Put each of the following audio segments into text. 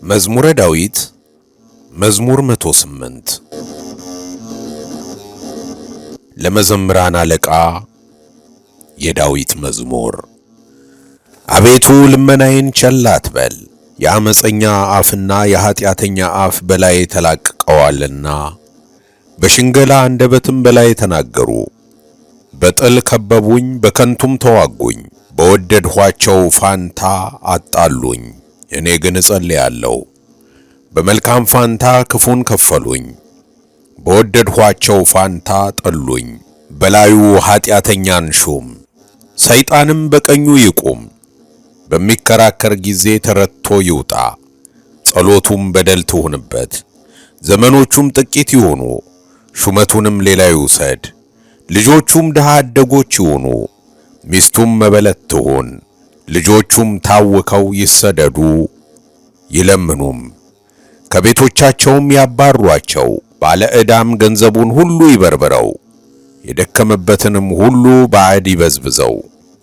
መዝሙረ ዳዊት መዝሙር 108። ለመዘምራን አለቃ የዳዊት መዝሙር። አቤቱ ልመናዬን ቸል አትበል፣ የዓመፀኛ አፍና የኃጢአተኛ አፍ በላዬ ተላቅቀዋልና፣ በሽንገላ አንደበትም በላዬ ተናገሩ። በጥል ከበቡኝ፣ በከንቱም ተዋጉኝ። በወደድኋቸው ፋንታ አጣሉኝ፣ እኔ ግን እጸልያለሁ። በመልካም ፋንታ ክፉን ከፈሉኝ፣ በወደድኋቸው ፋንታ ጠሉኝ። በላዩ ኃጢአተኛን ሹም፣ ሰይጣንም በቀኙ ይቁም። በሚከራከር ጊዜ ተረትቶ ይውጣ፣ ጸሎቱም በደል ትሁንበት። ዘመኖቹም ጥቂት ይሁኑ፣ ሹመቱንም ሌላ ይውሰድ። ልጆቹም ድሃ አደጎች ይሁኑ፣ ሚስቱም መበለት ትሁን። ልጆቹም ታውከው ይሰደዱ ይለምኑም፣ ከቤቶቻቸውም ያባሯቸው። ባለ ዕዳም ገንዘቡን ሁሉ ይበርብረው፣ የደከመበትንም ሁሉ ባዕድ ይበዝብዘው።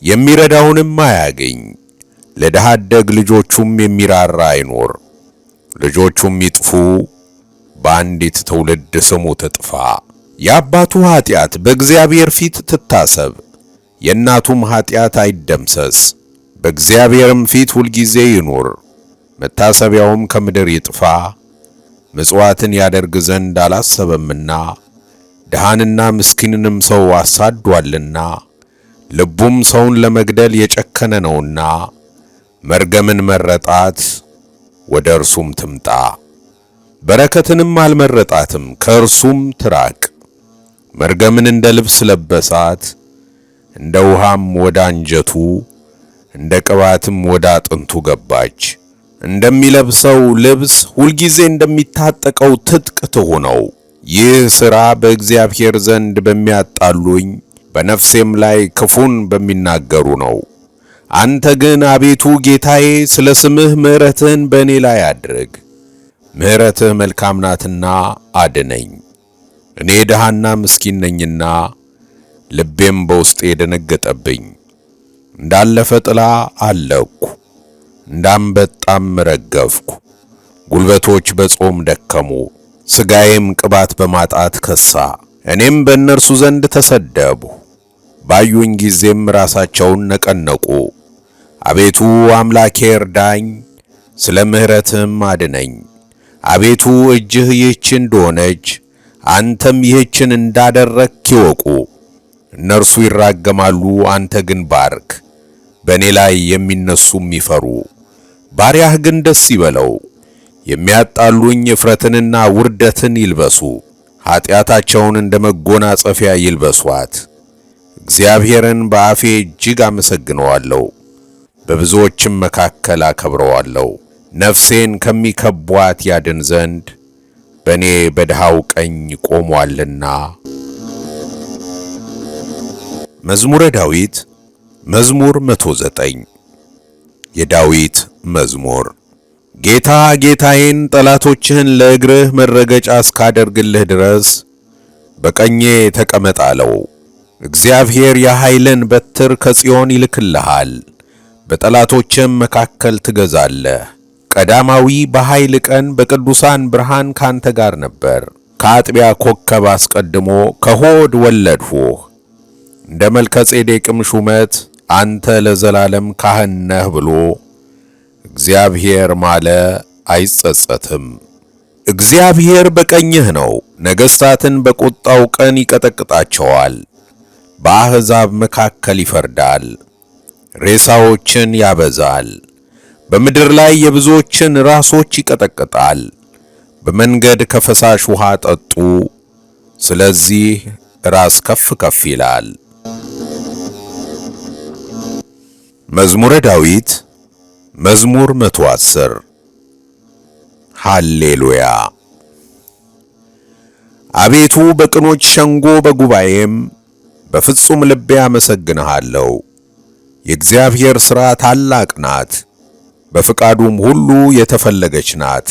የሚረዳውንም አያገኝ፣ ለድሃ አደግ ልጆቹም የሚራራ አይኖር። ልጆቹም ይጥፉ፣ በአንዲት ትውልድ ስሙ ትጥፋ። የአባቱ ኃጢአት በእግዚአብሔር ፊት ትታሰብ፣ የእናቱም ኃጢአት አይደምሰስ። በእግዚአብሔርም ፊት ሁልጊዜ ይኑር፣ መታሰቢያውም ከምድር ይጥፋ። ምጽዋትን ያደርግ ዘንድ አላሰበምና ድሃንና ምስኪንንም ሰው አሳዷልና፣ ልቡም ሰውን ለመግደል የጨከነ ነውና፣ መርገምን መረጣት፣ ወደ እርሱም ትምጣ። በረከትንም አልመረጣትም፣ ከእርሱም ትራቅ። መርገምን እንደ ልብስ ለበሳት፣ እንደ ውሃም ወደ አንጀቱ እንደ ቅባትም ወደ አጥንቱ ገባች። እንደሚለብሰው ልብስ ሁልጊዜ እንደሚታጠቀው ትጥቅ ትሁነው። ይህ ሥራ በእግዚአብሔር ዘንድ በሚያጣሉኝ በነፍሴም ላይ ክፉን በሚናገሩ ነው። አንተ ግን አቤቱ ጌታዬ፣ ስለ ስምህ ምሕረትህን በእኔ ላይ አድርግ። ምሕረትህ መልካም ናትና አድነኝ። እኔ ድሃና ምስኪን ነኝና ልቤም በውስጤ ደነገጠብኝ። እንዳለፈ ጥላ አለቅኩ፣ እንዳንበጣም ረገፍኩ። ጉልበቶች በጾም ደከሙ፣ ሥጋዬም ቅባት በማጣት ከሳ። እኔም በእነርሱ ዘንድ ተሰደብሁ፣ ባዩኝ ጊዜም ራሳቸውን ነቀነቁ። አቤቱ አምላኬ እርዳኝ፣ ስለ ምሕረትህም አድነኝ። አቤቱ እጅህ ይህች እንደሆነች አንተም ይህችን እንዳደረግክ ይወቁ። እነርሱ ይራገማሉ፣ አንተ ግን ባርክ። በእኔ ላይ የሚነሱም ይፈሩ፣ ባሪያህ ግን ደስ ይበለው። የሚያጣሉኝ እፍረትንና ውርደትን ይልበሱ፣ ኃጢአታቸውን እንደ መጎናጸፊያ ይልበሷት። እግዚአብሔርን በአፌ እጅግ አመሰግነዋለሁ፣ በብዙዎችም መካከል አከብረዋለሁ። ነፍሴን ከሚከቧት ያድን ዘንድ በእኔ በድሃው ቀኝ ቆሟልና። መዝሙረ ዳዊት መዝሙር 109። የዳዊት መዝሙር። ጌታ ጌታዬን ጠላቶችህን ለእግርህ መረገጫ እስካደርግልህ ድረስ በቀኜ ተቀመጥ አለው። እግዚአብሔር የኃይልን በትር ከጽዮን ይልክልሃል፣ በጠላቶችህም መካከል ትገዛለህ። ቀዳማዊ በኃይል ቀን በቅዱሳን ብርሃን ካንተ ጋር ነበር። ከአጥቢያ ኮከብ አስቀድሞ ከሆድ ወለድሁህ። እንደ መልከ ጼዴቅም ሹመት አንተ ለዘላለም ካህን ነህ ብሎ እግዚአብሔር ማለ፣ አይጸጸትም። እግዚአብሔር በቀኝህ ነው፣ ነገሥታትን በቁጣው ቀን ይቀጠቅጣቸዋል። በአሕዛብ መካከል ይፈርዳል፣ ሬሳዎችን ያበዛል። በምድር ላይ የብዙዎችን ራሶች ይቀጠቅጣል። በመንገድ ከፈሳሽ ውሃ ጠጡ፣ ስለዚህ ራስ ከፍ ከፍ ይላል። መዝሙረ ዳዊት መዝሙር 110። ሃሌሉያ። አቤቱ በቅኖች ሸንጎ በጉባኤም በፍጹም ልቤ አመሰግንሃለሁ። የእግዚአብሔር ሥራ ታላቅ ናት፣ በፍቃዱም ሁሉ የተፈለገች ናት።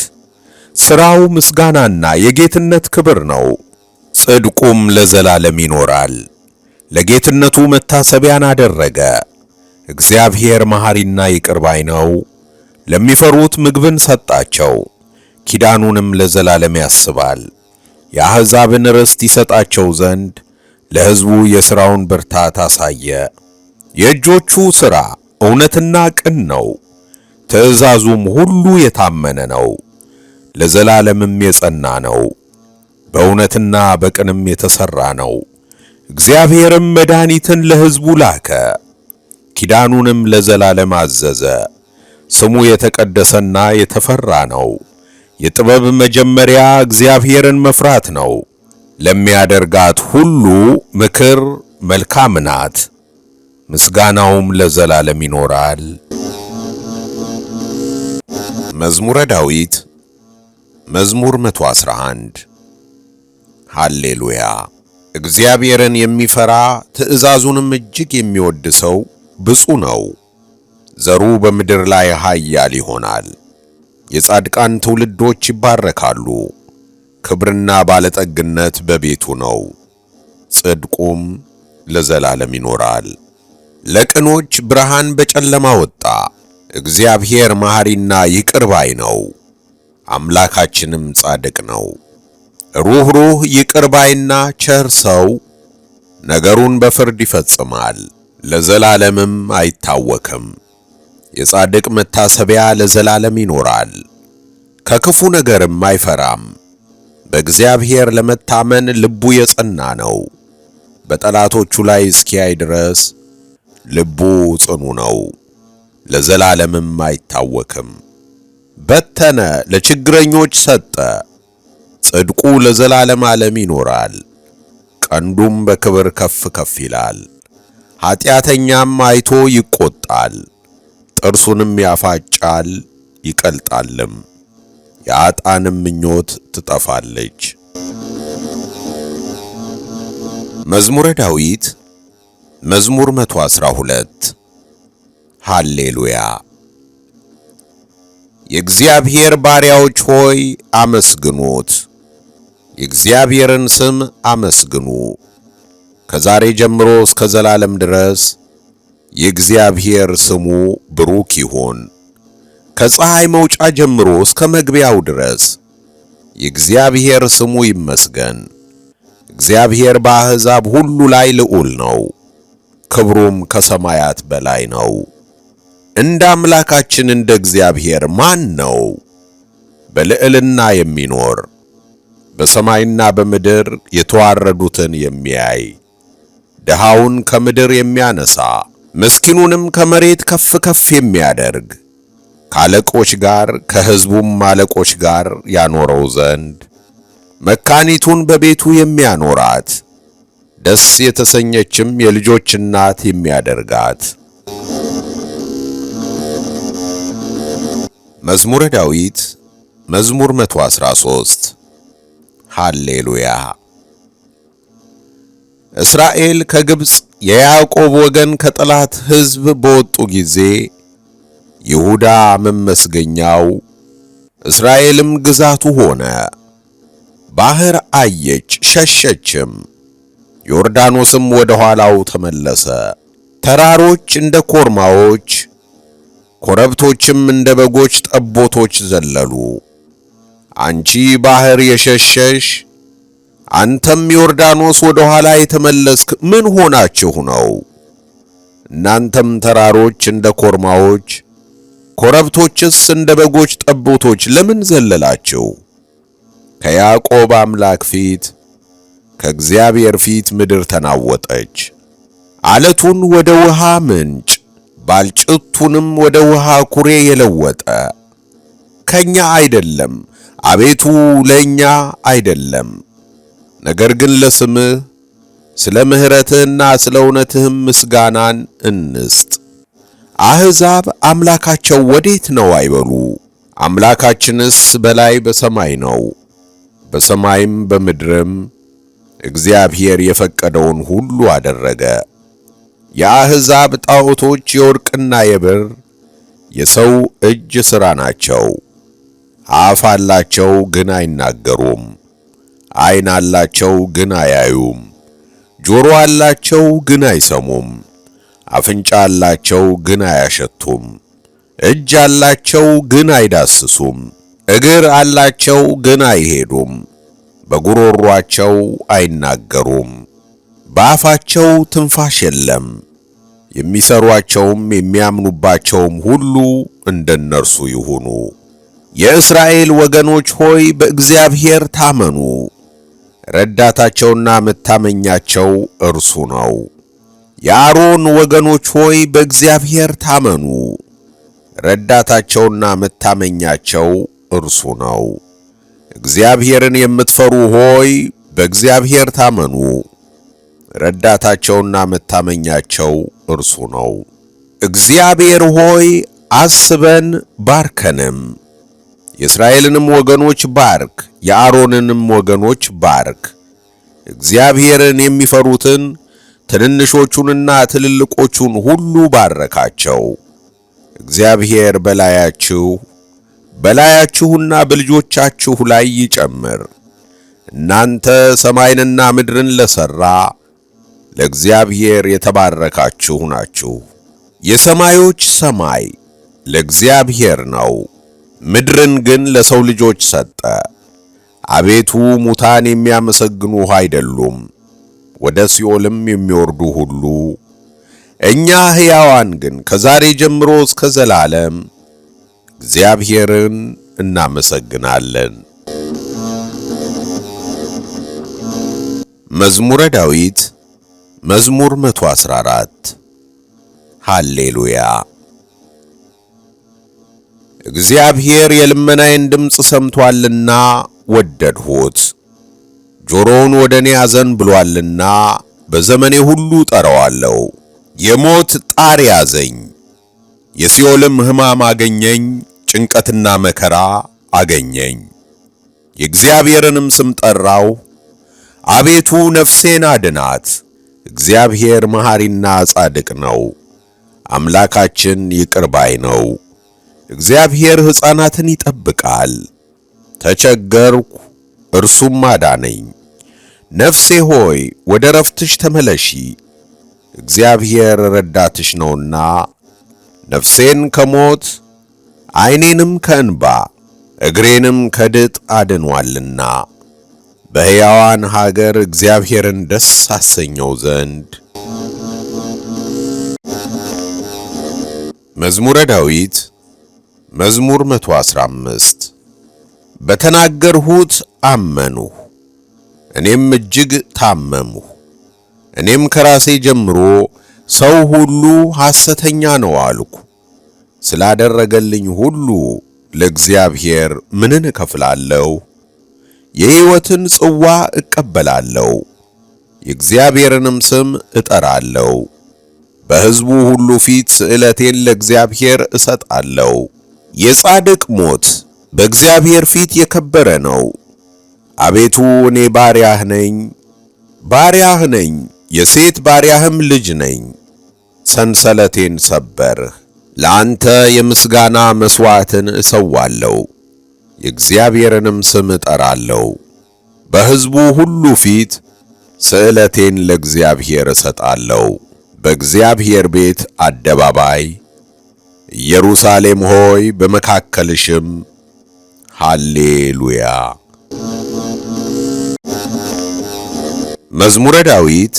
ሥራው ምስጋናና የጌትነት ክብር ነው፣ ጽድቁም ለዘላለም ይኖራል። ለጌትነቱ መታሰቢያን አደረገ። እግዚአብሔር መሐሪና ይቅር ባይ ነው፣ ለሚፈሩት ምግብን ሰጣቸው፣ ኪዳኑንም ለዘላለም ያስባል። የአሕዛብን ርስት ይሰጣቸው ዘንድ ለሕዝቡ የሥራውን ብርታት አሳየ። የእጆቹ ሥራ እውነትና ቅን ነው፣ ትእዛዙም ሁሉ የታመነ ነው፣ ለዘላለምም የጸና ነው። በእውነትና በቅንም የተሠራ ነው። እግዚአብሔርም መድኃኒትን ለሕዝቡ ላከ፣ ኪዳኑንም ለዘላለም አዘዘ። ስሙ የተቀደሰና የተፈራ ነው። የጥበብ መጀመሪያ እግዚአብሔርን መፍራት ነው። ለሚያደርጋት ሁሉ ምክር መልካም ናት፣ ምስጋናውም ለዘላለም ይኖራል። መዝሙረ ዳዊት መዝሙር 111። ሃሌሉያ። እግዚአብሔርን የሚፈራ ትእዛዙንም እጅግ የሚወድ ሰው ብፁዕ ነው። ዘሩ በምድር ላይ ኃያል ይሆናል። የጻድቃን ትውልዶች ይባረካሉ። ክብርና ባለጠግነት በቤቱ ነው፣ ጽድቁም ለዘላለም ይኖራል። ለቅኖች ብርሃን በጨለማ ወጣ። እግዚአብሔር መሐሪና ይቅር ባይ ነው፣ አምላካችንም ጻድቅ ነው። ሩኅሩህ ይቅር ባይና ቸር ሰው ነገሩን በፍርድ ይፈጽማል፣ ለዘላለምም አይታወክም። የጻድቅ መታሰቢያ ለዘላለም ይኖራል፣ ከክፉ ነገርም አይፈራም። በእግዚአብሔር ለመታመን ልቡ የጸና ነው። በጠላቶቹ ላይ እስኪያይ ድረስ ልቡ ጽኑ ነው፣ ለዘላለምም አይታወክም። በተነ፣ ለችግረኞች ሰጠ። ጽድቁ ለዘላለም ዓለም ይኖራል፣ ቀንዱም በክብር ከፍ ከፍ ይላል። ኃጢአተኛም አይቶ ይቆጣል፣ ጥርሱንም ያፋጫል ይቀልጣልም። የኃጥአንም ምኞት ትጠፋለች። መዝሙረ ዳዊት መዝሙር 112። ሃሌሉያ። የእግዚአብሔር ባሪያዎች ሆይ አመስግኑት፣ የእግዚአብሔርን ስም አመስግኑ። ከዛሬ ጀምሮ እስከ ዘላለም ድረስ የእግዚአብሔር ስሙ ብሩክ ይሁን። ከፀሐይ መውጫ ጀምሮ እስከ መግቢያው ድረስ የእግዚአብሔር ስሙ ይመስገን። እግዚአብሔር በአሕዛብ ሁሉ ላይ ልዑል ነው፣ ክብሩም ከሰማያት በላይ ነው። እንደ አምላካችን እንደ እግዚአብሔር ማን ነው? በልዕልና የሚኖር በሰማይና በምድር የተዋረዱትን የሚያይ፣ ድሃውን ከምድር የሚያነሳ፣ ምስኪኑንም ከመሬት ከፍ ከፍ የሚያደርግ፣ ከአለቆች ጋር ከሕዝቡም አለቆች ጋር ያኖረው ዘንድ መካኒቱን በቤቱ የሚያኖራት፣ ደስ የተሰኘችም የልጆች እናት የሚያደርጋት። መዝሙረ ዳዊት መዝሙር 113። ሃሌሉያ። እስራኤል ከግብፅ የያዕቆብ ወገን ከጠላት ሕዝብ በወጡ ጊዜ ይሁዳ መመስገኛው እስራኤልም ግዛቱ ሆነ። ባህር አየች ሸሸችም፣ ዮርዳኖስም ወደ ኋላው ተመለሰ። ተራሮች እንደ ኮርማዎች ኮረብቶችም እንደ በጎች ጠቦቶች ዘለሉ። አንቺ ባህር የሸሸሽ አንተም ዮርዳኖስ ወደ ኋላ የተመለስክ ምን ሆናችሁ ነው? እናንተም ተራሮች እንደ ኮርማዎች ኮረብቶችስ እንደ በጎች ጠቦቶች ለምን ዘለላችሁ? ከያዕቆብ አምላክ ፊት ከእግዚአብሔር ፊት ምድር ተናወጠች። አለቱን ወደ ውሃ ምንጭ ባልጭቱንም ወደ ውሃ ኩሬ የለወጠ ከኛ አይደለም፣ አቤቱ ለኛ አይደለም፣ ነገር ግን ለስምህ ስለ ምሕረትህና ስለ እውነትህም ምስጋናን እንስጥ። አሕዛብ አምላካቸው ወዴት ነው አይበሉ፣ አምላካችንስ በላይ በሰማይ ነው። በሰማይም በምድርም እግዚአብሔር የፈቀደውን ሁሉ አደረገ። የአሕዛብ ጣዖቶች የወርቅና የብር የሰው እጅ ሥራ ናቸው። አፍ አላቸው ግን አይናገሩም፣ ዓይን አላቸው ግን አያዩም፣ ጆሮ አላቸው ግን አይሰሙም፣ አፍንጫ አላቸው ግን አያሸቱም፣ እጅ አላቸው ግን አይዳስሱም፣ እግር አላቸው ግን አይሄዱም፣ በጉሮሯቸው አይናገሩም፣ በአፋቸው ትንፋሽ የለም። የሚሰሯቸውም የሚያምኑባቸውም ሁሉ እንደነርሱ ይሁኑ። የእስራኤል ወገኖች ሆይ በእግዚአብሔር ታመኑ፣ ረዳታቸውና መታመኛቸው እርሱ ነው። የአሮን ወገኖች ሆይ በእግዚአብሔር ታመኑ፣ ረዳታቸውና መታመኛቸው እርሱ ነው። እግዚአብሔርን የምትፈሩ ሆይ በእግዚአብሔር ታመኑ፣ ረዳታቸውና መታመኛቸው እርሱ ነው። እግዚአብሔር ሆይ አስበን ባርከንም፣ የእስራኤልንም ወገኖች ባርክ፣ የአሮንንም ወገኖች ባርክ። እግዚአብሔርን የሚፈሩትን ትንንሾቹንና ትልልቆቹን ሁሉ ባረካቸው። እግዚአብሔር በላያችሁና በልጆቻችሁ ላይ ይጨምር። እናንተ ሰማይንና ምድርን ለሠራ ለእግዚአብሔር የተባረካችሁ ናችሁ። የሰማዮች ሰማይ ለእግዚአብሔር ነው፣ ምድርን ግን ለሰው ልጆች ሰጠ። አቤቱ ሙታን የሚያመሰግኑህ አይደሉም፣ ወደ ሲኦልም የሚወርዱ ሁሉ። እኛ ሕያዋን ግን ከዛሬ ጀምሮ እስከ ዘላለም እግዚአብሔርን እናመሰግናለን። መዝሙረ ዳዊት መዝሙር 114። ሃሌሉያ። እግዚአብሔር የልመናዬን ድምፅ ሰምቶአልና ወደድሁት። ጆሮውን ወደ እኔ አዘንብሎአልና በዘመኔ ሁሉ ጠራዋለሁ። የሞት ጣር ያዘኝ፣ የሲኦልም ሕማም አገኘኝ፣ ጭንቀትና መከራ አገኘኝ። የእግዚአብሔርንም ስም ጠራው፣ አቤቱ ነፍሴን አድናት። እግዚአብሔር መሐሪና ጻድቅ ነው፣ አምላካችን ይቅር ባይ ነው። እግዚአብሔር ሕፃናትን ይጠብቃል። ተቸገርኩ፣ እርሱም አዳነኝ። ነፍሴ ሆይ ወደ ረፍትሽ ተመለሺ፣ እግዚአብሔር ረዳትሽ ነውና። ነፍሴን ከሞት ዓይኔንም ከእንባ እግሬንም ከድጥ አድኗልና። በሕያዋን ሀገር እግዚአብሔርን ደስ አሰኘው ዘንድ። መዝሙረ ዳዊት መዝሙር 115። በተናገርሁት አመንሁ፣ እኔም እጅግ ታመምሁ። እኔም ከራሴ ጀምሮ ሰው ሁሉ ሐሰተኛ ነው አልኩ። ስላደረገልኝ ሁሉ ለእግዚአብሔር ምንን እከፍላለሁ? የሕይወትን ጽዋ እቀበላለሁ፣ የእግዚአብሔርንም ስም እጠራለሁ። በሕዝቡ ሁሉ ፊት ስእለቴን ለእግዚአብሔር እሰጣለሁ። የጻድቅ ሞት በእግዚአብሔር ፊት የከበረ ነው። አቤቱ እኔ ባሪያህ ነኝ፣ ባሪያህ ነኝ፣ የሴት ባሪያህም ልጅ ነኝ። ሰንሰለቴን ሰበርህ። ለአንተ የምስጋና መሥዋዕትን እሰዋለሁ፣ የእግዚአብሔርንም ስም እጠራለሁ። በሕዝቡ ሁሉ ፊት ስእለቴን ለእግዚአብሔር እሰጣለሁ። በእግዚአብሔር ቤት አደባባይ ኢየሩሳሌም ሆይ በመካከልሽም ሃሌሉያ። መዝሙረ ዳዊት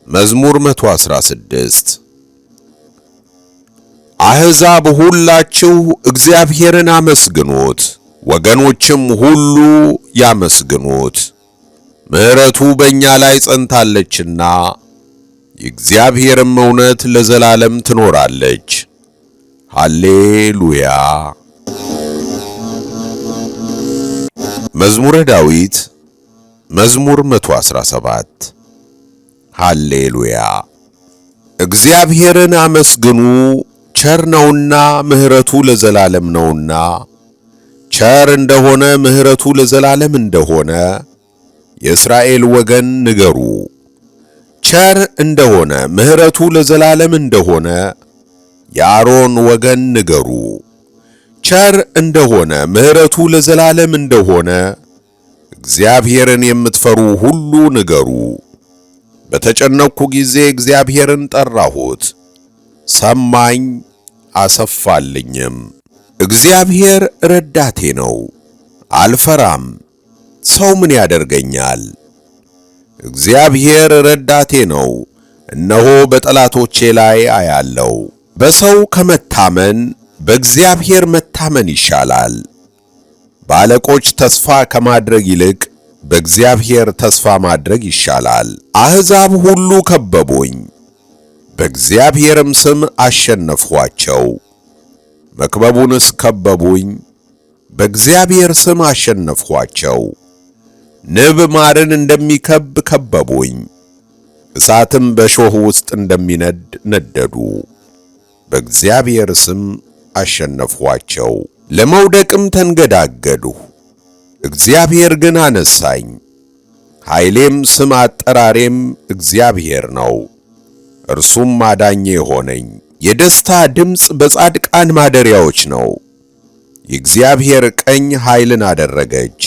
መዝሙር 116። አሕዛብ ሁላችሁ እግዚአብሔርን አመስግኑት፣ ወገኖችም ሁሉ ያመስግኑት። ምሕረቱ በእኛ ላይ ጸንታለችና የእግዚአብሔርም እውነት ለዘላለም ትኖራለች። ሃሌሉያ። መዝሙረ ዳዊት መዝሙር 117። ሃሌሉያ። እግዚአብሔርን አመስግኑ፣ ቸር ነውና ምሕረቱ ለዘላለም ነውና። ቸር እንደሆነ ምሕረቱ ለዘላለም እንደሆነ የእስራኤል ወገን ንገሩ። ቸር እንደሆነ ምሕረቱ ለዘላለም እንደሆነ የአሮን ወገን ንገሩ። ቸር እንደሆነ ምሕረቱ ለዘላለም እንደሆነ እግዚአብሔርን የምትፈሩ ሁሉ ንገሩ። በተጨነቅኩ ጊዜ እግዚአብሔርን ጠራሁት፣ ሰማኝ አሰፋልኝም። እግዚአብሔር ረዳቴ ነው፣ አልፈራም። ሰው ምን ያደርገኛል? እግዚአብሔር ረዳቴ ነው፣ እነሆ በጠላቶቼ ላይ አያለው። በሰው ከመታመን በእግዚአብሔር መታመን ይሻላል። በአለቆች ተስፋ ከማድረግ ይልቅ በእግዚአብሔር ተስፋ ማድረግ ይሻላል። አሕዛብ ሁሉ ከበቡኝ፣ በእግዚአብሔርም ስም አሸነፍኋቸው። መክበቡንስ ከበቡኝ፣ በእግዚአብሔር ስም አሸነፍኋቸው። ንብ ማርን እንደሚከብ ከበቡኝ፣ እሳትም በሾህ ውስጥ እንደሚነድ ነደዱ። በእግዚአብሔር ስም አሸነፍኋቸው። ለመውደቅም ተንገዳገድሁ፣ እግዚአብሔር ግን አነሳኝ። ኃይሌም ስም አጠራሬም እግዚአብሔር ነው፣ እርሱም አዳኜ ሆነኝ። የደስታ ድምፅ በጻድቃን ማደሪያዎች ነው። የእግዚአብሔር ቀኝ ኃይልን አደረገች።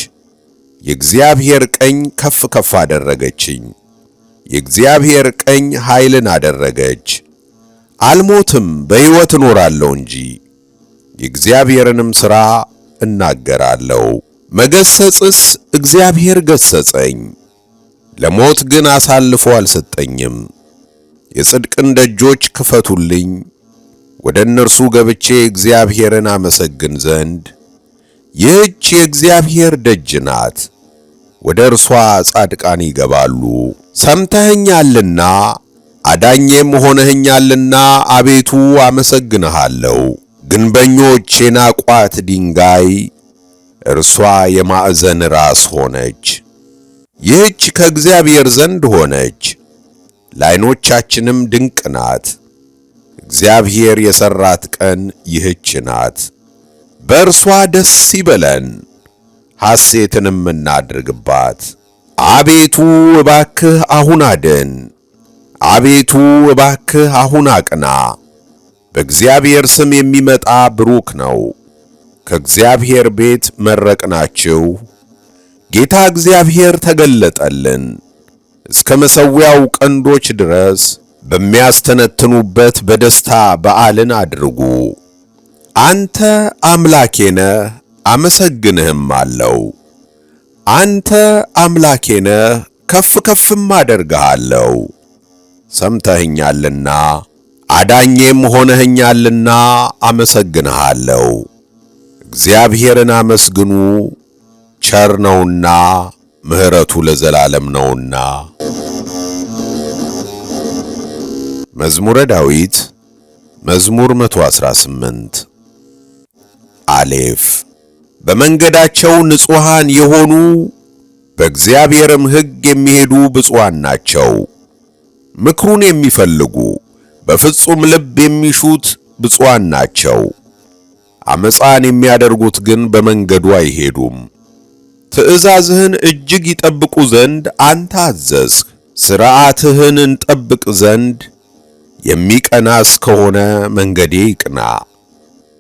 የእግዚአብሔር ቀኝ ከፍ ከፍ አደረገችኝ። የእግዚአብሔር ቀኝ ኃይልን አደረገች። አልሞትም በሕይወት እኖራለሁ እንጂ የእግዚአብሔርንም ሥራ እናገራለሁ። መገሰጽስ እግዚአብሔር ገሰጸኝ፣ ለሞት ግን አሳልፎ አልሰጠኝም። የጽድቅን ደጆች ክፈቱልኝ፣ ወደ እነርሱ ገብቼ እግዚአብሔርን አመሰግን ዘንድ። ይህች የእግዚአብሔር ደጅ ናት፣ ወደ እርሷ ጻድቃን ይገባሉ። ሰምተኸኛልና አዳኜም ሆነኸኛልና አቤቱ አመሰግንሃለሁ። ግንበኞች የናቋት ድንጋይ እርሷ የማዕዘን ራስ ሆነች። ይህች ከእግዚአብሔር ዘንድ ሆነች፣ ለዓይኖቻችንም ድንቅ ናት። እግዚአብሔር የሠራት ቀን ይህች ናት። በእርሷ ደስ ይበለን፣ ሐሴትንም እናድርግባት። አቤቱ እባክህ አሁን አድን፣ አቤቱ እባክህ አሁን አቅና። በእግዚአብሔር ስም የሚመጣ ብሩክ ነው። ከእግዚአብሔር ቤት መረቅናችሁ። ጌታ እግዚአብሔር ተገለጠልን። እስከ መሠዊያው ቀንዶች ድረስ በሚያስተነትኑበት በደስታ በዓልን አድርጉ። አንተ አምላኬ ነህ፣ አመሰግንህም አለው። አንተ አምላኬ ነህ፣ ከፍ ከፍም አደርግሃለሁ። ሰምተኸኛልና አዳኜም ሆነኸኛልና አመሰግንሃለሁ። እግዚአብሔርን አመስግኑ፣ ቸር ነውና ምሕረቱ ለዘላለም ነውና። መዝሙረ ዳዊት መዝሙር 118። አሌፍ። በመንገዳቸው ንጹሐን የሆኑ በእግዚአብሔርም ሕግ የሚሄዱ ብፁዓን ናቸው። ምክሩን የሚፈልጉ በፍጹም ልብ የሚሹት ብፁዓን ናቸው። አመፃን የሚያደርጉት ግን በመንገዱ አይሄዱም። ትእዛዝህን እጅግ ይጠብቁ ዘንድ አንተ አዘዝህ። ሥርዓትህን እንጠብቅ ዘንድ የሚቀናስ ከሆነ መንገዴ ይቅና።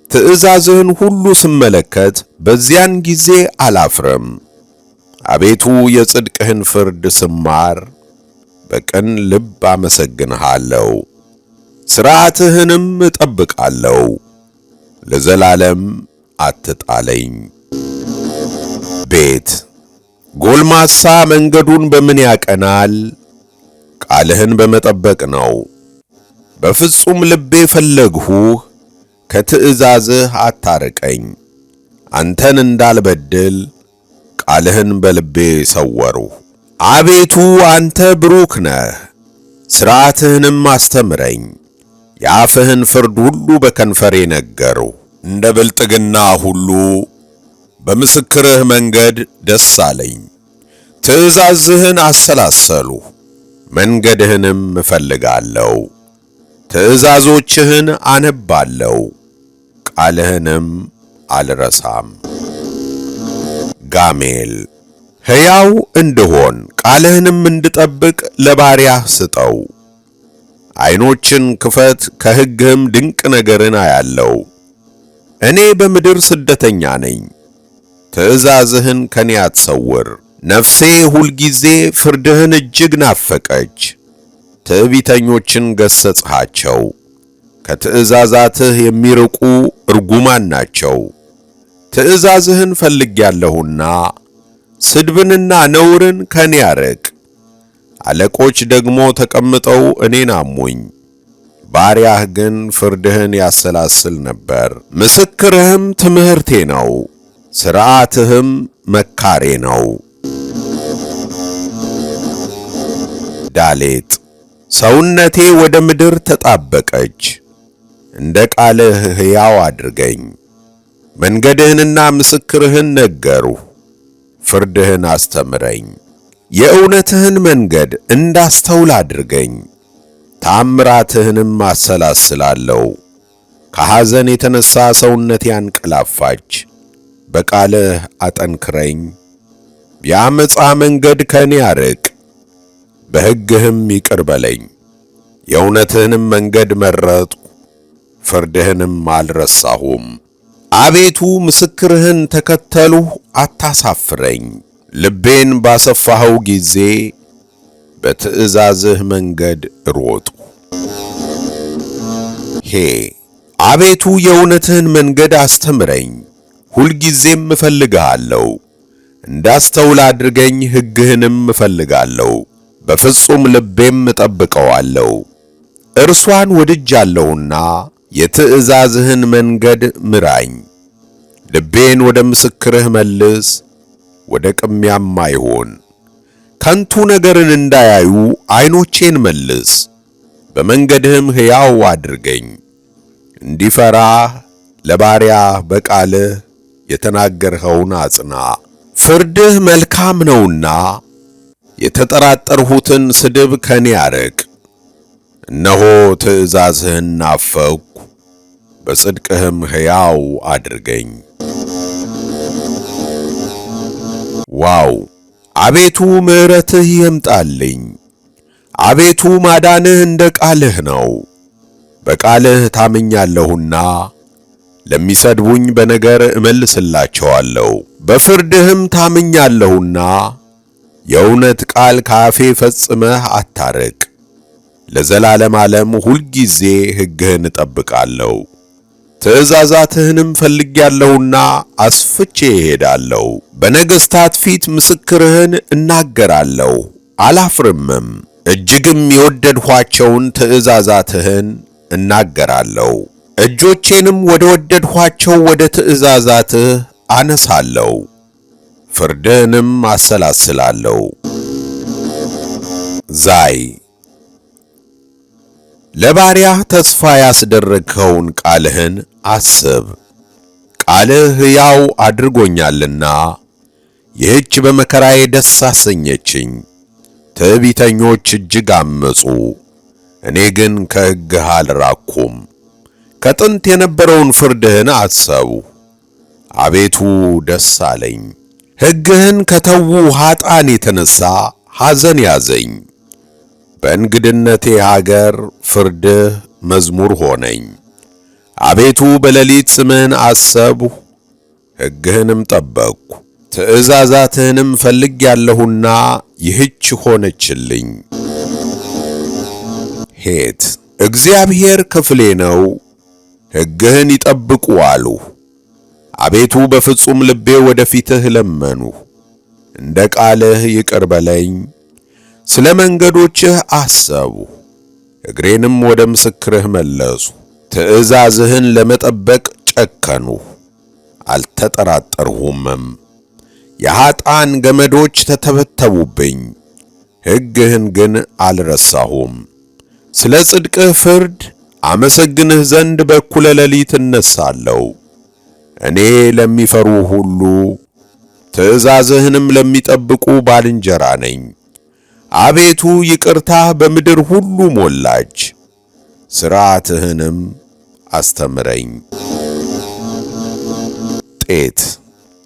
ትእዛዝህን ሁሉ ስመለከት በዚያን ጊዜ አላፍርም። አቤቱ የጽድቅህን ፍርድ ስማር በቅን ልብ አመሰግንሃለሁ። ሥርዓትህንም እጠብቃለሁ። ለዘላለም አትጣለኝ። ቤት ጎልማሳ መንገዱን በምን ያቀናል? ቃልህን በመጠበቅ ነው። በፍጹም ልቤ ፈለግሁህ፣ ከትእዛዝህ አታርቀኝ። አንተን እንዳልበድል ቃልህን በልቤ ሰወርሁ። አቤቱ አንተ ብሩክ ነህ፣ ሥርዓትህንም አስተምረኝ። የአፍህን ፍርድ ሁሉ በከንፈሬ ነገርሁ። እንደ ብልጥግና ሁሉ በምስክርህ መንገድ ደስ አለኝ። ትእዛዝህን አሰላሰልሁ፣ መንገድህንም እፈልጋለሁ። ትእዛዞችህን አነባለሁ፣ ቃልህንም አልረሳም። ጋሜል ሕያው እንድሆን ቃልህንም እንድጠብቅ ለባሪያህ ስጠው። ዓይኖችን ክፈት፣ ከሕግህም ድንቅ ነገርን አያለው። እኔ በምድር ስደተኛ ነኝ፣ ትእዛዝህን ከኔ አትሰውር። ነፍሴ ሁልጊዜ ፍርድህን እጅግ ናፈቀች። ትዕቢተኞችን ገሠጽሃቸው፣ ከትእዛዛትህ የሚርቁ እርጉማን ናቸው። ትእዛዝህን ፈልጌአለሁና ስድብንና ነውርን ከኔ አርቅ። አለቆች ደግሞ ተቀምጠው እኔን አሙኝ፣ ባሪያህ ግን ፍርድህን ያሰላስል ነበር። ምስክርህም ትምህርቴ ነው፣ ሥርዓትህም መካሬ ነው። ዳሌጥ ሰውነቴ ወደ ምድር ተጣበቀች፣ እንደ ቃልህ ሕያው አድርገኝ። መንገድህንና ምስክርህን ነገርሁ፣ ፍርድህን አስተምረኝ። የእውነትህን መንገድ እንዳስተውል አድርገኝ፣ ታምራትህንም አሰላስላለሁ። ከሐዘን የተነሣ ሰውነቴ አንቀላፋች፣ በቃልህ አጠንክረኝ። የዓመፃ መንገድ ከእኔ አርቅ፣ በሕግህም ይቅር በለኝ። የእውነትህንም መንገድ መረጥሁ፣ ፍርድህንም አልረሳሁም። አቤቱ ምስክርህን ተከተልሁ፣ አታሳፍረኝ። ልቤን ባሰፋኸው ጊዜ በትእዛዝህ መንገድ ሮጥሁ። ሄ አቤቱ የእውነትህን መንገድ አስተምረኝ፣ ሁልጊዜም እፈልግሃለሁ። እንዳስተውል አድርገኝ፣ ሕግህንም እፈልጋለሁ። በፍጹም ልቤም እጠብቀዋለሁ። እርሷን ወድጃለሁና የትእዛዝህን መንገድ ምራኝ። ልቤን ወደ ምስክርህ መልስ፣ ወደ ቅሚያም አይሆን። ከንቱ ነገርን እንዳያዩ ዓይኖቼን መልስ፣ በመንገድህም ሕያው አድርገኝ። እንዲፈራህ ለባሪያህ በቃልህ የተናገርኸውን አጽና። ፍርድህ መልካም ነውና የተጠራጠርሁትን ስድብ ከኔ አርቅ። እነሆ ትእዛዝህን ናፈቅሁ፣ በጽድቅህም ሕያው አድርገኝ። ዋው አቤቱ ምሕረትህ ይምጣልኝ። አቤቱ ማዳንህ እንደ ቃልህ ነው። በቃልህ ታምኛለሁና ለሚሰድቡኝ በነገር እመልስላቸዋለሁ። በፍርድህም ታምኛለሁና የእውነት ቃል ከአፌ ፈጽመህ አታርቅ። ለዘላለም ዓለም ሁልጊዜ ሕግህን እጠብቃለሁ። ትእዛዛትህንም ፈልጌአለሁና አስፍቼ እሄዳለሁ። በነገሥታት ፊት ምስክርህን እናገራለሁ አላፍርምም። እጅግም የወደድኋቸውን ትእዛዛትህን እናገራለሁ። እጆቼንም ወደ ወደድኋቸው ወደ ትእዛዛትህ አነሳለሁ፣ ፍርድህንም አሰላስላለሁ። ዛይ ለባሪያህ ተስፋ ያስደረግኸውን ቃልህን አስብ። ቃልህ ሕያው አድርጎኛልና ይህች በመከራዬ ደስ አሰኘችኝ። ትዕቢተኞች እጅግ አመጹ፣ እኔ ግን ከሕግህ አልራቅኩም። ከጥንት የነበረውን ፍርድህን አሰብሁ፣ አቤቱ ደስ አለኝ። ሕግህን ከተዉ ኃጥአን የተነሣ ሐዘን ያዘኝ። በእንግድነቴ ሀገር ፍርድህ መዝሙር ሆነኝ። አቤቱ በሌሊት ስምህን አሰብሁ፣ ሕግህንም ጠበቅሁ። ትእዛዛትህንም ፈልጌአለሁና ይህች ሆነችልኝ። ሄት እግዚአብሔር ክፍሌ ነው፣ ሕግህን ይጠብቁ አልሁ። አቤቱ በፍጹም ልቤ ወደ ፊትህ ለመንሁ፣ እንደ ቃልህ ይቅር በለኝ። ስለ መንገዶችህ አሰብሁ፣ እግሬንም ወደ ምስክርህ መለሱ። ትእዛዝህን ለመጠበቅ ጨከንሁ፣ አልተጠራጠርሁምም። የኀጥኣን ገመዶች ተተበተቡብኝ፣ ሕግህን ግን አልረሳሁም። ስለ ጽድቅህ ፍርድ አመሰግንህ ዘንድ በእኩለ ሌሊት እነሣለሁ። እኔ ለሚፈሩ ሁሉ ትእዛዝህንም ለሚጠብቁ ባልንጀራ ነኝ። አቤቱ ይቅርታህ በምድር ሁሉ ሞላች፣ ሥርዓትህንም አስተምረኝ። ጤት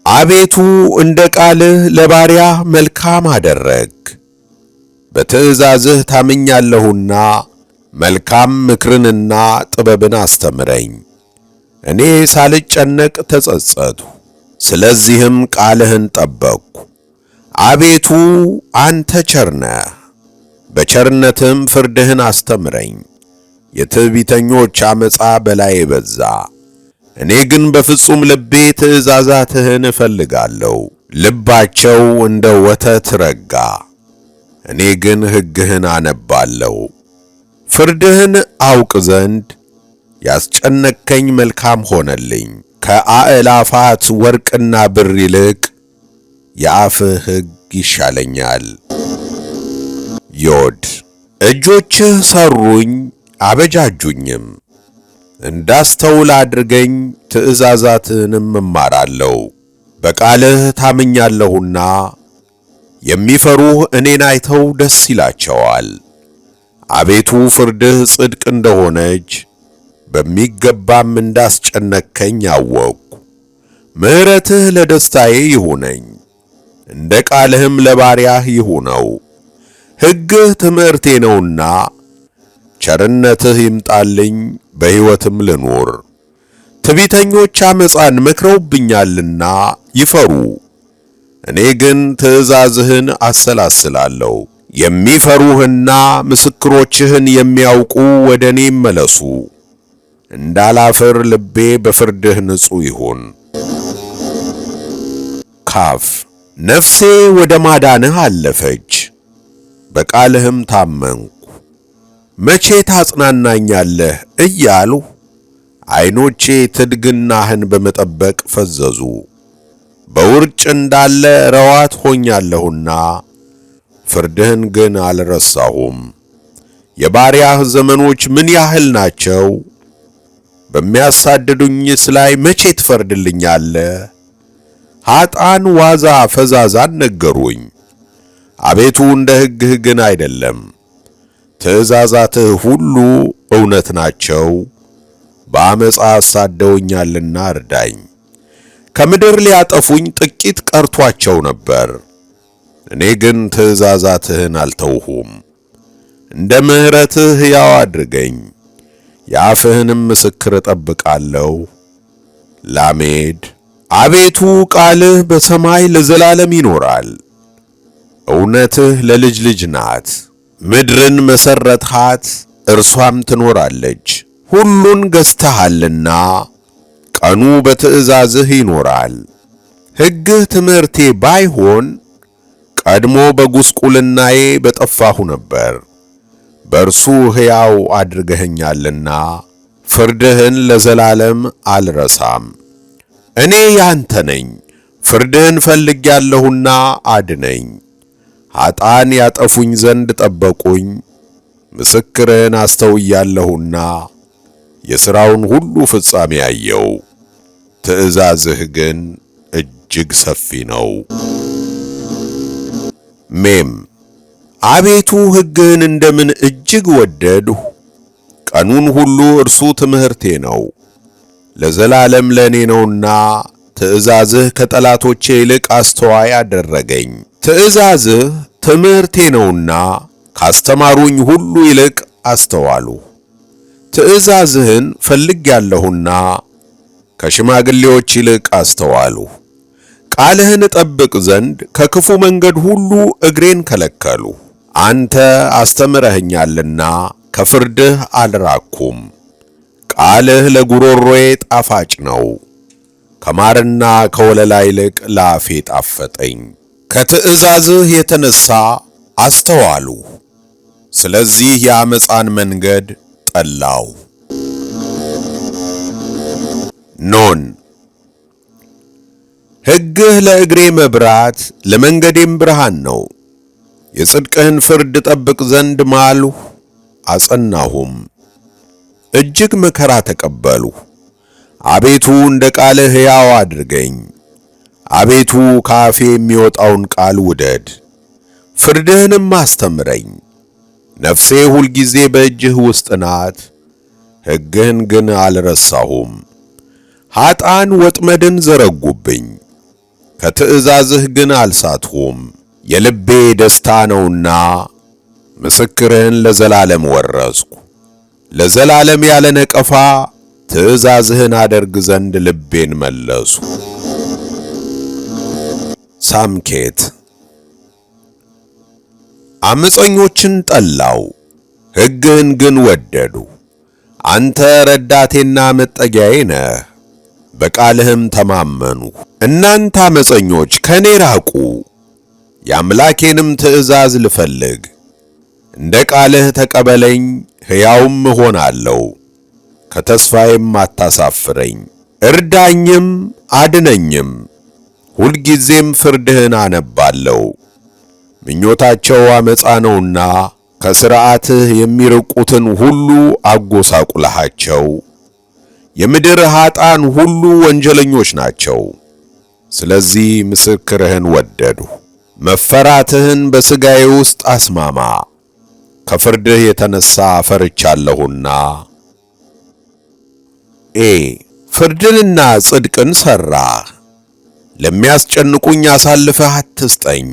አቤቱ እንደ ቃልህ ለባሪያህ መልካም አደረግ። በትእዛዝህ ታምኛለሁና መልካም ምክርንና ጥበብን አስተምረኝ። እኔ ሳልጨነቅ ተጸጸትሁ፣ ስለዚህም ቃልህን ጠበቅሁ። አቤቱ አንተ ቸር ነህ፣ በቸርነትህም ፍርድህን አስተምረኝ። የትዕቢተኞች ዓመፃ በላዬ በዛ። እኔ ግን በፍጹም ልቤ ትእዛዛትህን እፈልጋለሁ። ልባቸው እንደ ወተት ረጋ፣ እኔ ግን ሕግህን አነባለሁ። ፍርድህን አውቅ ዘንድ ያስጨነቅከኝ መልካም ሆነልኝ። ከአእላፋት ወርቅና ብር ይልቅ የአፍህ ሕግ ይሻለኛል። ዮድ እጆችህ ሰሩኝ አበጃጁኝም፣ እንዳስተውል አድርገኝ፣ ትእዛዛትህንም እማራለሁ። በቃልህ ታምኛለሁና የሚፈሩህ እኔን አይተው ደስ ይላቸዋል። አቤቱ ፍርድህ ጽድቅ እንደሆነች በሚገባም እንዳስጨነቅከኝ አወቅሁ። ምሕረትህ ለደስታዬ ይሁነኝ፣ እንደ ቃልህም ለባሪያህ ይሁነው። ሕግህ ትምህርቴ ነውና ቸርነትህ ይምጣልኝ፣ በሕይወትም ልኑር። ትዕቢተኞች ዓመፃን መክረውብኛልና ይፈሩ፣ እኔ ግን ትእዛዝህን አሰላስላለሁ። የሚፈሩህና ምስክሮችህን የሚያውቁ ወደ እኔ ይመለሱ። እንዳላፍር ልቤ በፍርድህ ንጹሕ ይሁን። ካፍ ነፍሴ ወደ ማዳንህ አለፈች፣ በቃልህም ታመንኩ። መቼ ታጽናናኛለህ እያልሁ ዓይኖቼ ትድግናህን በመጠበቅ ፈዘዙ። በውርጭ እንዳለ ረዋት ሆኛለሁና ፍርድህን ግን አልረሳሁም። የባሪያህ ዘመኖች ምን ያህል ናቸው? በሚያሳድዱኝስ ላይ መቼ ትፈርድልኛለህ? ኀጥኣን ዋዛ ፈዛዛን ነገሩኝ፣ አቤቱ እንደ ሕግህ ግን አይደለም። ትእዛዛትህ ሁሉ እውነት ናቸው። በዓመፃ አሳደውኛልና እርዳኝ። ከምድር ሊያጠፉኝ ጥቂት ቀርቷቸው ነበር። እኔ ግን ትእዛዛትህን አልተውሁም። እንደ ምሕረትህ ሕያው አድርገኝ፣ የአፍህንም ምስክር እጠብቃለሁ። ላሜድ አቤቱ ቃልህ በሰማይ ለዘላለም ይኖራል፣ እውነትህ ለልጅ ልጅ ናት። ምድርን መሠረትሃት፣ እርሷም ትኖራለች። ሁሉን ገዝተሃልና ቀኑ በትእዛዝህ ይኖራል። ሕግህ ትምህርቴ ባይሆን ቀድሞ በጉስቁልናዬ በጠፋሁ ነበር። በእርሱ ሕያው አድርገኸኛልና ፍርድህን ለዘላለም አልረሳም። እኔ ያንተ ነኝ፣ ፍርድህን ፈልጌአለሁና አድነኝ። ኀጥኣን ያጠፉኝ ዘንድ ጠበቁኝ፣ ምስክርህን አስተውያለሁና የሥራውን ሁሉ ፍጻሜ አየው። ትእዛዝህ ግን እጅግ ሰፊ ነው። ሜም አቤቱ ሕግህን እንደምን እጅግ ወደድሁ! ቀኑን ሁሉ እርሱ ትምህርቴ ነው። ለዘላለም ለእኔ ነውና ትእዛዝህ ከጠላቶቼ ይልቅ አስተዋይ አደረገኝ። ትእዛዝህ ትምህርቴ ነውና ካስተማሩኝ ሁሉ ይልቅ አስተዋልሁ። ትእዛዝህን ፈልጌአለሁና ከሽማግሌዎች ይልቅ አስተዋልሁ። ቃልህን እጠብቅ ዘንድ ከክፉ መንገድ ሁሉ እግሬን ከለከሉ። አንተ አስተምረኸኛልና ከፍርድህ አልራቅሁም። ቃልህ ለጉሮሮዬ ጣፋጭ ነው፣ ከማርና ከወለላ ይልቅ ለአፌ ጣፈጠኝ። ከትእዛዝህ የተነሣ አስተዋልሁ፣ ስለዚህ የዓመፃን መንገድ ጠላሁ። ኖን ሕግህ ለእግሬ መብራት ለመንገዴም ብርሃን ነው። የጽድቅህን ፍርድ እጠብቅ ዘንድ ማልሁ አጸናሁም። እጅግ መከራ ተቀበልሁ። አቤቱ እንደ ቃልህ ሕያው አድርገኝ። አቤቱ ከአፌ የሚወጣውን ቃል ውደድ፣ ፍርድህንም አስተምረኝ። ነፍሴ ሁልጊዜ በእጅህ ውስጥ ናት፣ ሕግህን ግን አልረሳሁም። ኀጥኣን ወጥመድን ዘረጉብኝ፣ ከትእዛዝህ ግን አልሳትሁም። የልቤ ደስታ ነውና ምስክርህን ለዘላለም ወረስኩ። ለዘላለም ያለ ነቀፋ ትእዛዝህን አደርግ ዘንድ ልቤን መለሱ። ሳምኬት ዓመፀኞችን ጠላው፣ ሕግህን ግን ወደዱ። አንተ ረዳቴና መጠጊያዬ ነህ፣ በቃልህም ተማመንሁ። እናንተ ዓመፀኞች ከእኔ ራቁ፣ የአምላኬንም ትእዛዝ ልፈልግ። እንደ ቃልህ ተቀበለኝ፣ ሕያውም እሆናለሁ፣ ከተስፋዬም አታሳፍረኝ። እርዳኝም አድነኝም፣ ሁልጊዜም ፍርድህን አነባለሁ። ምኞታቸው ዓመፃ ነውና ከሥርዓትህ የሚርቁትን ሁሉ አጎሳቁልሃቸው። የምድር ኃጥአን ሁሉ ወንጀለኞች ናቸው። ስለዚህ ምስክርህን ወደድሁ። መፈራትህን በሥጋዬ ውስጥ አስማማ፣ ከፍርድህ የተነሣ ፈርቻለሁና። ኤ ፍርድንና ጽድቅን ሠራህ። ለሚያስጨንቁኝ አሳልፈህ አትስጠኝ።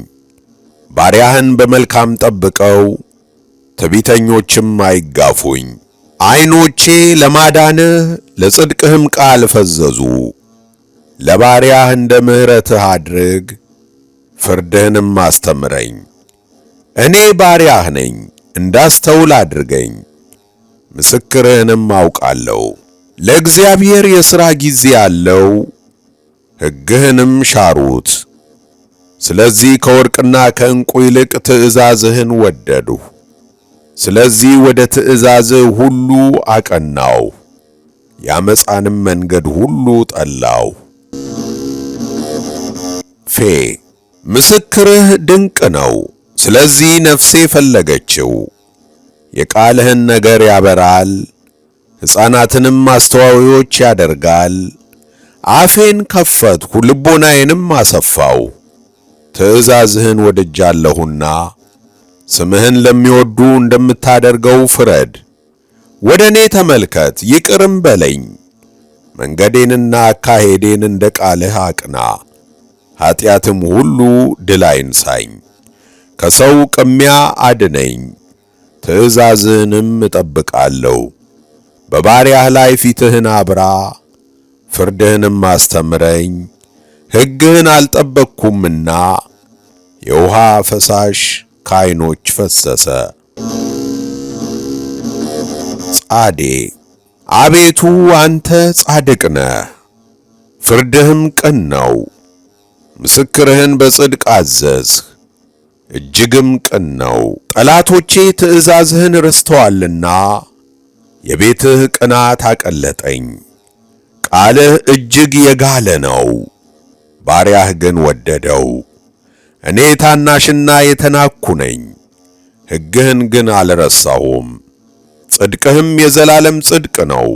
ባሪያህን በመልካም ጠብቀው፣ ትዕቢተኞችም አይጋፉኝ። ዓይኖቼ ለማዳንህ ለጽድቅህም ቃል ፈዘዙ። ለባሪያህ እንደ ምሕረትህ አድርግ፣ ፍርድህንም አስተምረኝ። እኔ ባሪያህ ነኝ፣ እንዳስተውል አድርገኝ፣ ምስክርህንም አውቃለሁ። ለእግዚአብሔር የሥራ ጊዜ አለው፣ ሕግህንም ሻሩት። ስለዚህ ከወርቅና ከዕንቁ ይልቅ ትእዛዝህን ወደድሁ። ስለዚህ ወደ ትእዛዝህ ሁሉ አቀናሁ፣ የዓመፃንም መንገድ ሁሉ ጠላሁ። ፌ ምስክርህ ድንቅ ነው፣ ስለዚህ ነፍሴ ፈለገችው። የቃልህን ነገር ያበራል፣ ሕፃናትንም አስተዋዮች ያደርጋል። አፌን ከፈትሁ ልቦናዬንም አሰፋው። ትእዛዝህን ወድጃለሁና ስምህን ለሚወዱ እንደምታደርገው ፍረድ። ወደ እኔ ተመልከት ይቅርም በለኝ። መንገዴንና አካሄዴን እንደ ቃልህ አቅና። ኃጢአትም ሁሉ ድል አይንሳኝ። ከሰው ቅሚያ አድነኝ፣ ትእዛዝህንም እጠብቃለሁ። በባሪያህ ላይ ፊትህን አብራ፣ ፍርድህንም አስተምረኝ። ሕግህን አልጠበቅሁምና የውሃ ፈሳሽ ከዓይኖች ፈሰሰ። ጻዴ አቤቱ አንተ ጻድቅ ነህ፣ ፍርድህም ቅን ነው። ምስክርህን በጽድቅ አዘዝህ፣ እጅግም ቅን ነው። ጠላቶቼ ትእዛዝህን ረስተዋልና የቤትህ ቅናት አቀለጠኝ። ቃልህ እጅግ የጋለ ነው፣ ባሪያህ ግን ወደደው። እኔ ታናሽና የተናኩ ነኝ፣ ሕግህን ግን አልረሳሁም። ጽድቅህም የዘላለም ጽድቅ ነው፣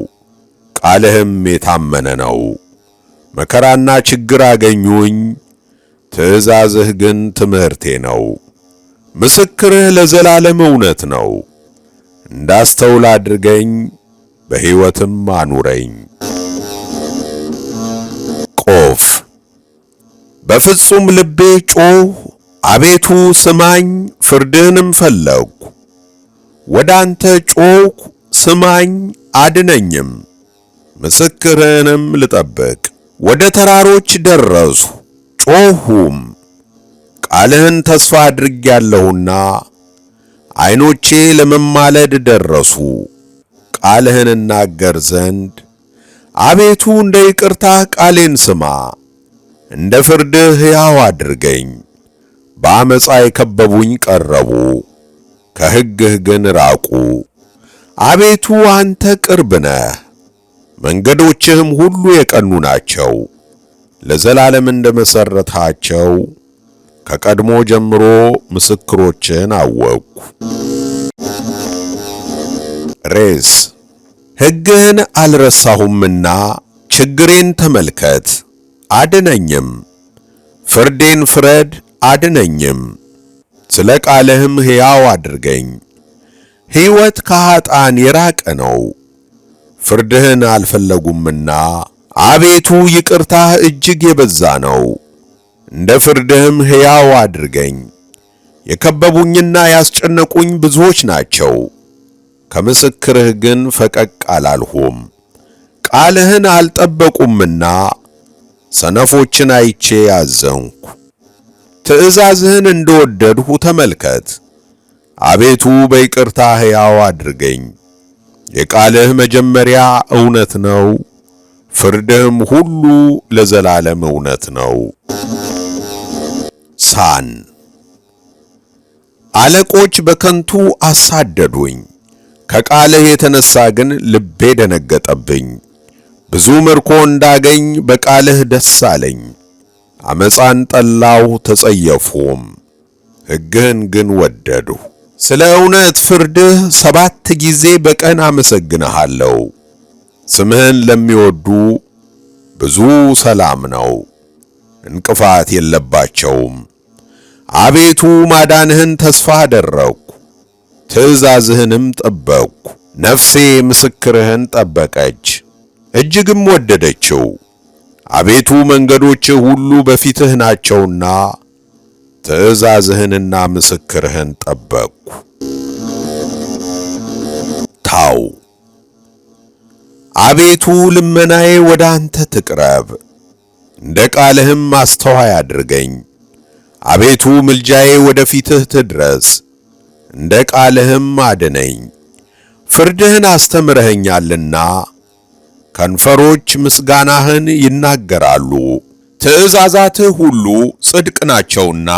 ቃልህም የታመነ ነው። መከራና ችግር አገኙኝ፣ ትእዛዝህ ግን ትምህርቴ ነው። ምስክርህ ለዘላለም እውነት ነው። እንዳስተውል አድርገኝ፣ በሕይወትም አኑረኝ። ቆፍ በፍጹም ልቤ ጮህ፣ አቤቱ ስማኝ፣ ፍርድህንም ፈለግሁ። ወደ አንተ ጮኽሁ፣ ስማኝ አድነኝም፣ ምስክርህንም ልጠብቅ። ወደ ተራሮች ደረስሁ፣ ጮኽሁም፣ ቃልህን ተስፋ አድርጌአለሁና። ዓይኖቼ ለመማለድ ደረሱ፣ ቃልህን እናገር ዘንድ። አቤቱ እንደ ይቅርታህ ቃሌን ስማ፣ እንደ ፍርድህ ሕያው አድርገኝ። በዓመፃ የከበቡኝ ቀረቡ፣ ከሕግህ ግን ራቁ። አቤቱ አንተ ቅርብ ነህ፣ መንገዶችህም ሁሉ የቀኑ ናቸው። ለዘላለም እንደ መሠረትሃቸው ከቀድሞ ጀምሮ ምስክሮችህን አወቅሁ። ሬስ ሕግህን አልረሳሁምና ችግሬን ተመልከት አድነኝም። ፍርዴን ፍረድ አድነኝም። ስለ ቃልህም ሕያው አድርገኝ። ሕይወት ከኃጥአን የራቀ ነው፣ ፍርድህን አልፈለጉምና። አቤቱ ይቅርታህ እጅግ የበዛ ነው፣ እንደ ፍርድህም ሕያው አድርገኝ። የከበቡኝና ያስጨነቁኝ ብዙዎች ናቸው፣ ከምስክርህ ግን ፈቀቅ አላልሁም። ቃልህን አልጠበቁምና ሰነፎችን አይቼ አዘንኩ። ትእዛዝህን እንደወደድሁ ተመልከት። አቤቱ በይቅርታ ሕያው አድርገኝ። የቃልህ መጀመሪያ እውነት ነው፣ ፍርድህም ሁሉ ለዘላለም እውነት ነው። ሳን። አለቆች በከንቱ አሳደዱኝ፣ ከቃልህ የተነሣ ግን ልቤ ደነገጠብኝ። ብዙ ምርኮ እንዳገኝ በቃልህ ደስ አለኝ። ዓመፃን ጠላሁ ተጸየፍሁም፣ ሕግህን ግን ወደድሁ። ስለ እውነት ፍርድህ 7 ጊዜ በቀን አመሰግንሃለሁ። ስምህን ለሚወዱ ብዙ ሰላም ነው፣ እንቅፋት የለባቸውም። አቤቱ ማዳንህን ተስፋ አደረግሁ፣ ትእዛዝህንም ጠበቅሁ። ነፍሴ ምስክርህን ጠበቀች፣ እጅግም ወደደችው። አቤቱ መንገዶችህ ሁሉ በፊትህ ናቸውና ትእዛዝህንና ምስክርህን ጠበቅሁ። ታው። አቤቱ ልመናዬ ወደ አንተ ትቅረብ፣ እንደ ቃልህም አስተዋይ አድርገኝ። አቤቱ ምልጃዬ ወደ ፊትህ ትድረስ፣ እንደ ቃልህም አድነኝ። ፍርድህን አስተምረኸኛልና ከንፈሮች ምስጋናህን ይናገራሉ። ትእዛዛትህ ሁሉ ጽድቅ ናቸውና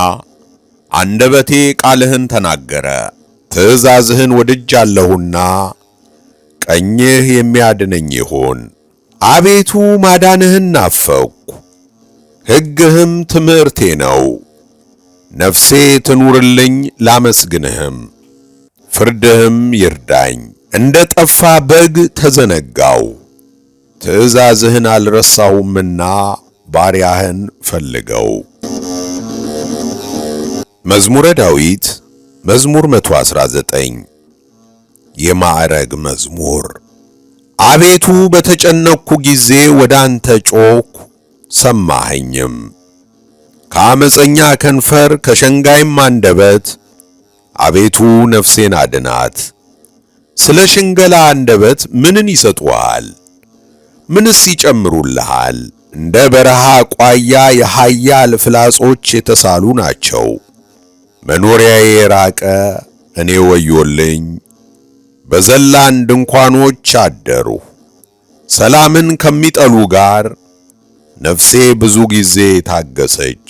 አንደበቴ ቃልህን ተናገረ። ትእዛዝህን ወድጃለሁና ቀኝህ የሚያድነኝ ይሁን። አቤቱ ማዳንህን ናፈቅሁ፣ ሕግህም ትምህርቴ ነው። ነፍሴ ትኑርልኝ ላመስግንህም፣ ፍርድህም ይርዳኝ። እንደ ጠፋ በግ ተዘነጋው፣ ትእዛዝህን አልረሳሁምና ባሪያህን ፈልገው። መዝሙረ ዳዊት መዝሙር 119 የማዕረግ መዝሙር። አቤቱ በተጨነቅኩ ጊዜ ወደ አንተ ጮኽሁ፣ ሰማኸኝም። ከአመፀኛ ከንፈር ከሸንጋይም አንደበት አቤቱ ነፍሴን አድናት። ስለ ሽንገላ አንደበት ምንን ይሰጡሃል? ምንስ ይጨምሩልሃል? እንደ በረሃ ቋያ የኃያል ፍላጾች የተሳሉ ናቸው። መኖሪያዬ የራቀ እኔ ወዮልኝ። በዘላን ድንኳኖች አደርሁ። ሰላምን ከሚጠሉ ጋር ነፍሴ ብዙ ጊዜ ታገሰች።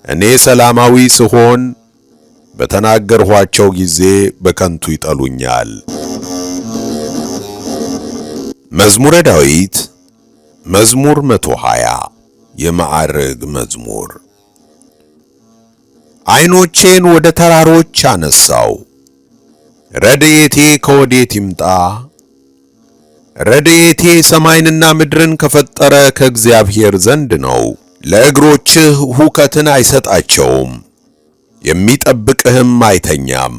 እኔ ሰላማዊ ስሆን በተናገርኋቸው ጊዜ በከንቱ ይጠሉኛል። መዝሙረ ዳዊት መዝሙር 120 የማዕርግ መዝሙር። ዓይኖቼን ወደ ተራሮች አነሳው፣ ረድኤቴ ከወዴት ይምጣ? ረድኤቴ ሰማይንና ምድርን ከፈጠረ ከእግዚአብሔር ዘንድ ነው። ለእግሮችህ ሁከትን አይሰጣቸውም፣ የሚጠብቅህም አይተኛም።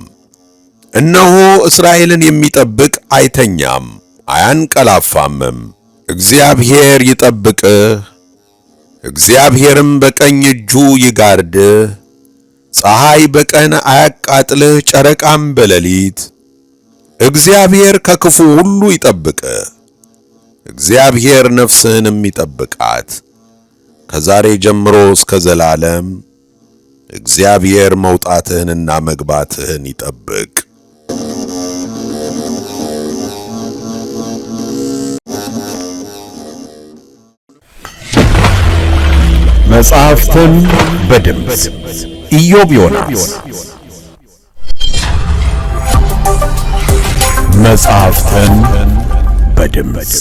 እነሆ እስራኤልን የሚጠብቅ አይተኛም አያንቀላፋምም። እግዚአብሔር ይጠብቅህ፣ እግዚአብሔርም በቀኝ እጁ ይጋርድህ። ፀሐይ በቀን አያቃጥልህ፣ ጨረቃም በሌሊት። እግዚአብሔር ከክፉ ሁሉ ይጠብቅህ፣ እግዚአብሔር ነፍስህንም ይጠብቃት። ከዛሬ ጀምሮ እስከ ዘላለም እግዚአብሔር መውጣትህንና መግባትህን ይጠብቅ። መጽሐፍትን በድምፅ ኢዮብ ዮናስ። መጽሐፍትን በድምፅ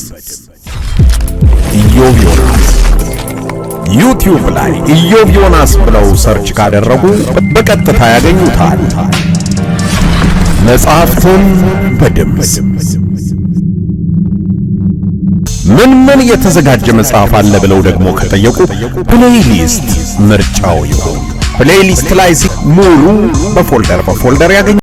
ኢዮብ ዮናስ። ዩቲዩብ ላይ ኢዮብ ዮናስ ብለው search ካደረጉ በቀጥታ ያገኙታል። መጽሐፍትን በድምፅ ምን ምን የተዘጋጀ መጽሐፍ አለ ብለው ደግሞ ከጠየቁ playlist ምርጫው ይሁን። Playlist ላይ ሙሉ በ folder በ folder ያገኙ።